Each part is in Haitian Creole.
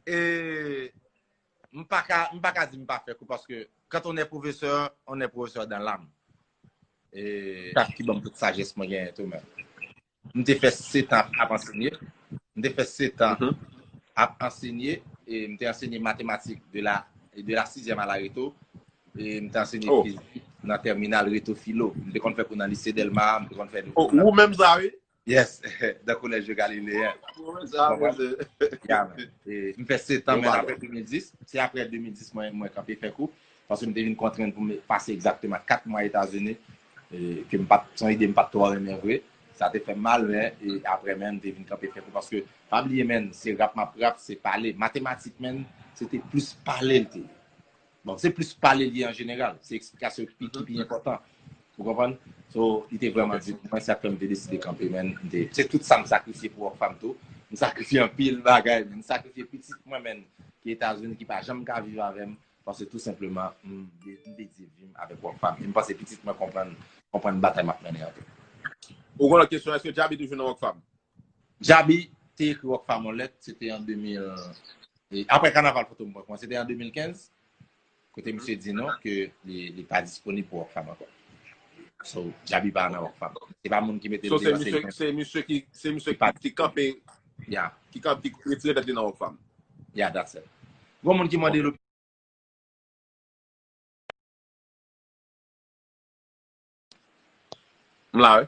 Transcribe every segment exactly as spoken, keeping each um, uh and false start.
e, m pa ka, m pa ka di m pa fè kou, paske quand on est professeur, on est professeur dans l'âme. E sa ki ban m tout sajès mwen genyen tou, men. M te fè sèt an ap ansenye. M te fè sèt an ap ansenye. E m te ansenye matematik de la, de la sizyèm a la reto. E m te ansenye fizik nan tèminal reto filo. M te konn fè kou nan lise Dèlma, m te konn fè kou nan... Ou menm sa, wi. Yes, dans le collège de Galiléen. Ou menm sa, mesye. Ya, men. E m fè sèt an, men apre de mil dis, se apre de mil dis mwen, mwen kanpe fè kou. Paske m te vin kontrenn pou m pase egzakteman kat mwa Etazini, e, ke m pa t, se yon ide m pa t twò renmen vre. Sa te fè m mal, men, e, apre, men, m te vin kanpe fè kou. Paske, pa bliye, men, se rap m ap rap, se pale. Matematik, men, se te plis pale l te ye. Bon, se plis pale l ye an jeneral. Se eksplikasyon ki, ki pi enpòtan. Ou konprann? So, li te vrèman di pou mwen, sa k fè m te deside kanpe, men. M te, se tout sa m sakrifye pou Rockfam tou. M sakrifye anpil bagay, men. M sakrifye pitit mwen, men, ki Etazini, ki pa janm ka viv avè m. Paske tou senpleman, m de-, m dedye vi m avèk Rockfam. E m panse pitit mwen konprann, konprann batay m ap mennen an tou. Ou gen lòt kesyon, èske Djaby toujou nan Rockfam? Djaby te ekri Rockfam yon lèt, se te an de mil, e, apre Kanaval Fantom mwen kòmanse, se te an de mil kenz, kote misye di non, ke li, li pa disponib pou Rockfam ankò. So, Djaby pa nan Rockfam. Se pa moun ki mete l deyò, se li menm. So, se misye, se misye ki, se misye ki, ki kanpe, ya, ki kanpe, ki retire tèt li nan Rockfam. Ya, that's it. Gon moun ki mande l. M la, wi.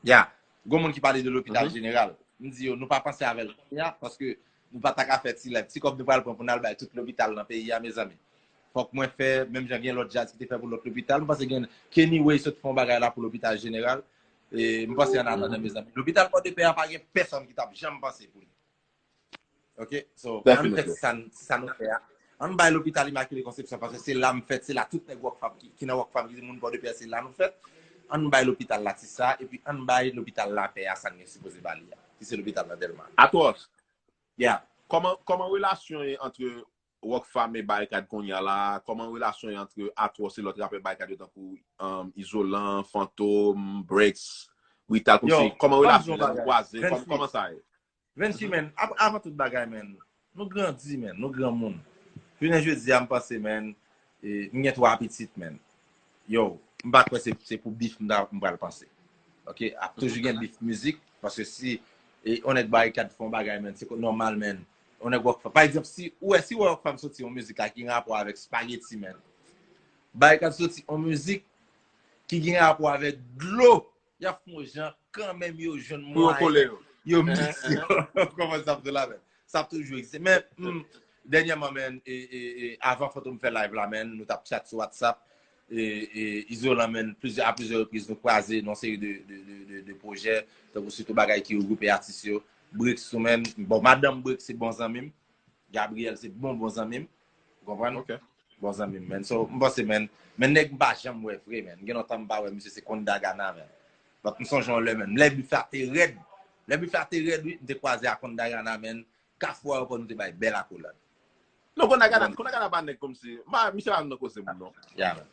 Ya. Gon moun ki pale de lopital jeneral. M di yo, nou pa panse avè l kounye a, paske nou pa ta ka fè ti lèv, ti kòb nou pral pran pou n al bay tout lopital nan peyi a, mezanmi. Fòk mwen fè, menm jan gen lòt djaz ki te fè pou lòt lopital, m panse gen Kenny Way sot fè yon bagay la pou lopital jeneral. E m panse an atandan, mezanmi. Lopital Pòdepè a pa gen pèsonn ki t ap janm panse pou li. Ok? So, ann fè ti sa, ti sa nou fè a. Ann bay lopital Immaculée Conception, paske se la m fèt, se la tout nèg Rockfam ki, ki nan Rockfam, ki se moun Pòdepè, se la nou fèt. Ann bay lopital la ti sa, epi ann bay lopital Lapè a sa n gen sipoze ba li a, ki se lopital nan Dèlma. Atwòs. Yeah. Kòman, kòman relasyon ye ant Rockfam e Barikad kounye a la? Kòman relasyon ye ant Atwòs e lòt rapè Barikad yo tankou, um, Izolan, Fantom, Brix, Wital, kòmsi, kòman relasyon yo lè nou kwaze? Kòman, kòman sa ye? Vensi, men, av-, avan tout bagay, men, nou grandi, men, nou granmoun. Jounen jodi a, m panse, men, e, m gen twa pitit, men. Yo, m pa kwè se, se pou bif m ta, m pral panse. Ok, ap toujou gen bif mizik, paske si, e, yon nèg Barikad fè yon bagay, men, se nòmal, men, yon nèg Rockfam, pa egzanp, si ou wè, si ou wè Rockfam soti yon mizik la ki gen rapò avèk spaghetti, men, Barikad soti yon mizik ki gen rapò avèk dlo, y ap fè yon jan kanmenm yo jwenn mwayen, yo mix yo. Kòman sa ap fè la, men? Sa ap toujou egziste. Men, hmm, dènyèman, men, e, e, e, avan Fantom fè live la, men, nou t ap chat sou WhatsApp. E, e, Izolan, men, plizyè, a plizyè repriz, nou kwaze nan seri de, de, de, de, de pwojè, tankou sitou bagay ki regwoupe atis yo. Brix tou, men, bon, madanm Brix se bon zanmi m. Gabriel se bon, bon zanmi m. Ou konprann? Ok. Bon zanmi m, men. So, m panse, men, men nèg m pa janm wè vre, men. Gen lontan m pa wè misye, se Kondagana, men. But m sonje yon lè, men. Lè bif la te rèd. Lè bif la te rèd, wi. M te kwaze a Kondagana, men. Kafou Ayewopò, nou te bay bèl akolad. Non, Kondagana, Kondagana pa nèg kòmsi. M pa, misye pa nan koze moun, non. Ya, men.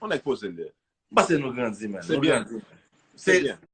Yon nèg poze l ye. M panse nou grandi, men. Nou grandi, men. Se byen.